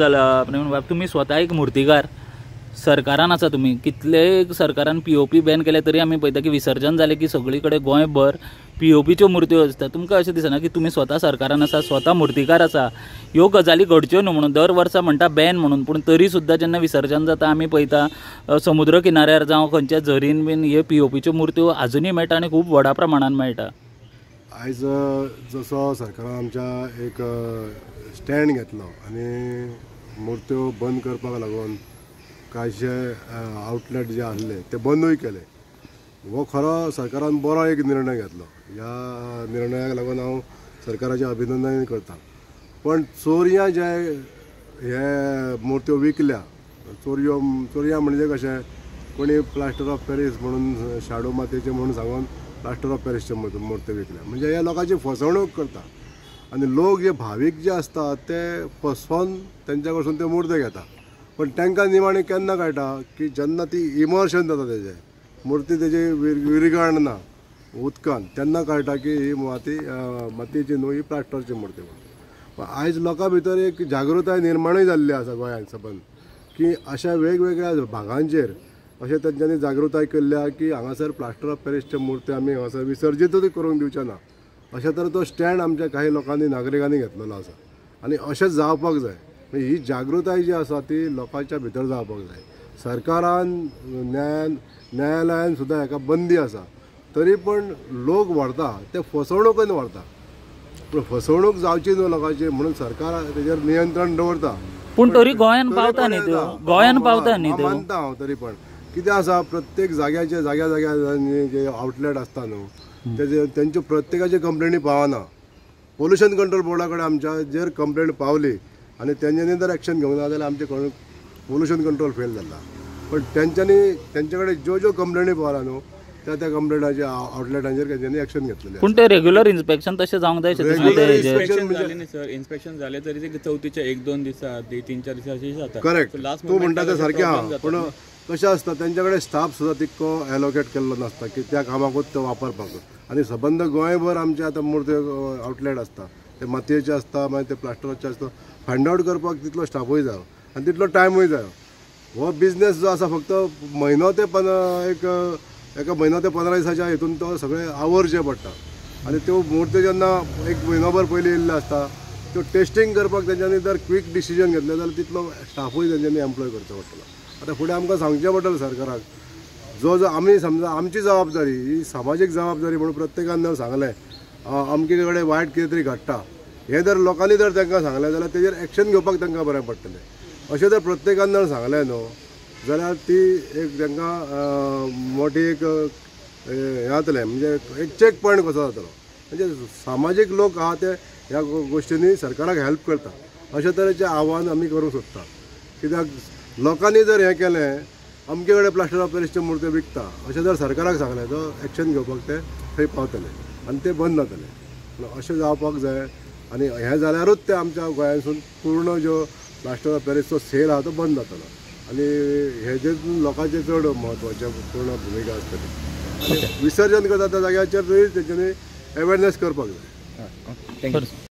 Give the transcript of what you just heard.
जाला बाब, तुमी स्वता एक मुर्तीकार, सरकारान आसा तुमी, कितले सरकारान पीओपी बॅन केले तरी आमी पळयता की विसर्जन जालें की सगळी कडेन गोंयभर पीओपीच्यो मुर्त्यो आसता. तुमकां अशें दिसना की तुमी स्वता सरकारान आसा, स्वता मुर्तीकार आसा, ह्यो गजाली घडच्यो न्हू म्हणून दर वर्सा म्हणटा बॅन म्हणून, पूण तरी सुद्दां जेन्ना विसर्जन जाता आमी पळयता समुद्र किनाऱ्यार जावं खंयच्या झरीन बीन हे पीओपीच्यो मुर्त्यो आजुनूय मेळटा आनी खूब व्हडा प्रमाणान मेळटा. आयज जसो सरकारान आमच्या एक स्टँड घेतलो आनी मुर्त्यो बंद करपाक लागून कांयशे आउटलेट जे आसले ते बंदूय केले, हो खरो सरकारान बरो एक निर्णय घेतलो. ह्या निर्णयाक लागून हांव सरकाराचें अभिनंदन करता. पण चोरयां जे हे मुर्त्यो विकल्या, चोरयो चोरयां म्हणजे कशें, कोणी प्लास्टर ऑफ पॅरीस म्हणून शाडू मातयेचे म्हणून सांगून प्लास्टर ऑफ पॅरीसच्यो मुर्त्यो विकल्या, म्हणजे ह्या लोकांची फसवणूक करता आनी लोक जे भावीक जे आसता ते फसोवन तेंच्या कडसून त्यो मुर्त्यो घेता. पण तांकां निमाणें केन्ना कळटा की जेन्ना ती इमर्शन जाता, तेजें मुर्ती तेजी विरगळना उदकान, तेन्ना कळटा की ही माती मातयेची न्हू, ही प्लास्टरची मुर्ती म्हणून. आयज लोकां भितर एक जागृताय निर्माणूय जाल्ली आसा गोंयांत सबंद, की अशा वेगवेगळ्या भागांचेर अशें तेंच्यांनी जागृताय केल्ली आसा की हांगासर प्लास्टर ऑफ पॅरीसच्यो मुर्त्यो आमी हांगासर विसर्जीतूय करूंक दिवचे ना. अशें तर तो स्टँड आमच्या काही लोकांनी नागरिकांनी घेतलेलो आसा आनी अशें जावपाक जाय. ही जागृताय जी आसा ती लोकांच्या भितर जावपाक जाय. सरकारान न्यायालयान सुद्दां हेका बंदी आसा, तरी पण लोक व्हरता ते फसवणूकून व्हरता, पूण फसवणूक जावची न्हू लोकांची म्हणून सरकार तेजेर नियंत्रण दवरता. पूण तरी गोंयान पावता न्ही त्यो, गोंयान पावता न्ही त्यो, मानता हांव. तरी पण कितें आसा, प्रत्येक जाग्याचे जाग्या जाग्यार जे आउटलेट आसता न्हू तेजे तेंच्यो प्रत्येकाच्यो कंप्लेनी पावना. पोल्युशन कंट्रोल बोर्डा कडेन आमच्या जर कंप्लेन पावली आनी तेंच्यांनी जर एक्शन घेवंक ना जाल्यार आमचें पोल्युशन कंट्रोल फेल जाला. पण तेंच्यांनी तेंचे कडेन ज्यो ज्यो कंप्लेनी पावला न्हू त्या त्या कंप्लेनाच्या आउटलेटांचेर तेंच्यांनी एक्शन घेतलेलें. पूण ते रेग्युलर इन्स्पेक्शन तशें जावंक जाय. सर, इन्स्पेक्शन जालें तरी ते चवथीच्या 1-2 दिसा आदी 3-4 दिसा अशें जाता. करेक्ट, तूं म्हणटा तें सारकें आहा. पूण कशें आसता तेंच्या कडेन स्टाफ सुद्दां तितको एलोकेट केल्लो नासता की त्या कामाकूच तो वापरपाक. आनी सबंद गोंयभर आमचे आतां मुर्त्यो आउटलेट आसता, ते मातयेचे आसता, मागीर ते प्लास्टराचे आसता, फायंड आवट करपाक तितलो स्टाफूय जायो आनी तितलो टायमूय जायो. हो बिजनेस जो आसा फक्त म्हयनो ते एक एका म्हयनो ते 15 दिसाच्या हितून तो सगळें आवरचें पडटा. आनी त्यो मुर्त्यो जेन्ना एक म्हयनोभर पयलीं येयल्ल्यो आसता त्यो टेस्टींग करपाक तेंच्यांनी जर क्वीक डिसिजन घेतलें जाल्यार तितलो स्टाफूय तेंच्यांनी एम्प्लॉय करचो पडटलो. आतां फुडें आमकां सांगचें पडटलें सरकाराक, जो जो आमी समजा आमची जबाबदारी ही सामाजीक जबाबदारी म्हणून प्रत्येकान जर सांगलें अमके कडेन वायट कितें तरी घडटा हें जर लोकांनी जर तांकां सांगलें जाल्यार तेजेर एक्शन घेवपाक तांकां बरें पडटलें. अशें जर प्रत्येकान जर सांगलें न्हू जाल्यार ती एक तांकां मोठी एक हें जातलें, म्हणजे एक चॅक पॉयंट कसो जातलो. म्हणजे सामाजीक लोक आहा ते ह्या गोश्टींनी सरकाराक हेल्प करता. अशे तरेचें आव्हान आमी करूंक सोदता. कित्याक लोकांनी जर हें केलें अमके कडेन प्लास्टर ऑफ पॅरीसच्यो मुर्त्यो विकता अशें जर सरकाराक सांगलें तर एक्शन घेवपाक ते थंय पावतले आनी ते बंद जातले. अशें जावपाक जाय आनी हें जाल्यारूच ते आमच्या गोंयांसून पूर्ण ज्यो प्लास्टर ऑफ पॅरीसचो सेल आहा तो बंद जातलो आनी हेजेर लोकांचें चड म्हत्वाचें पूर्ण भुमिका आसतली. आनी विसर्जन करता त्या जाग्याचेर तरी तेंच्यांनी अवेरनेस करपाक जाय.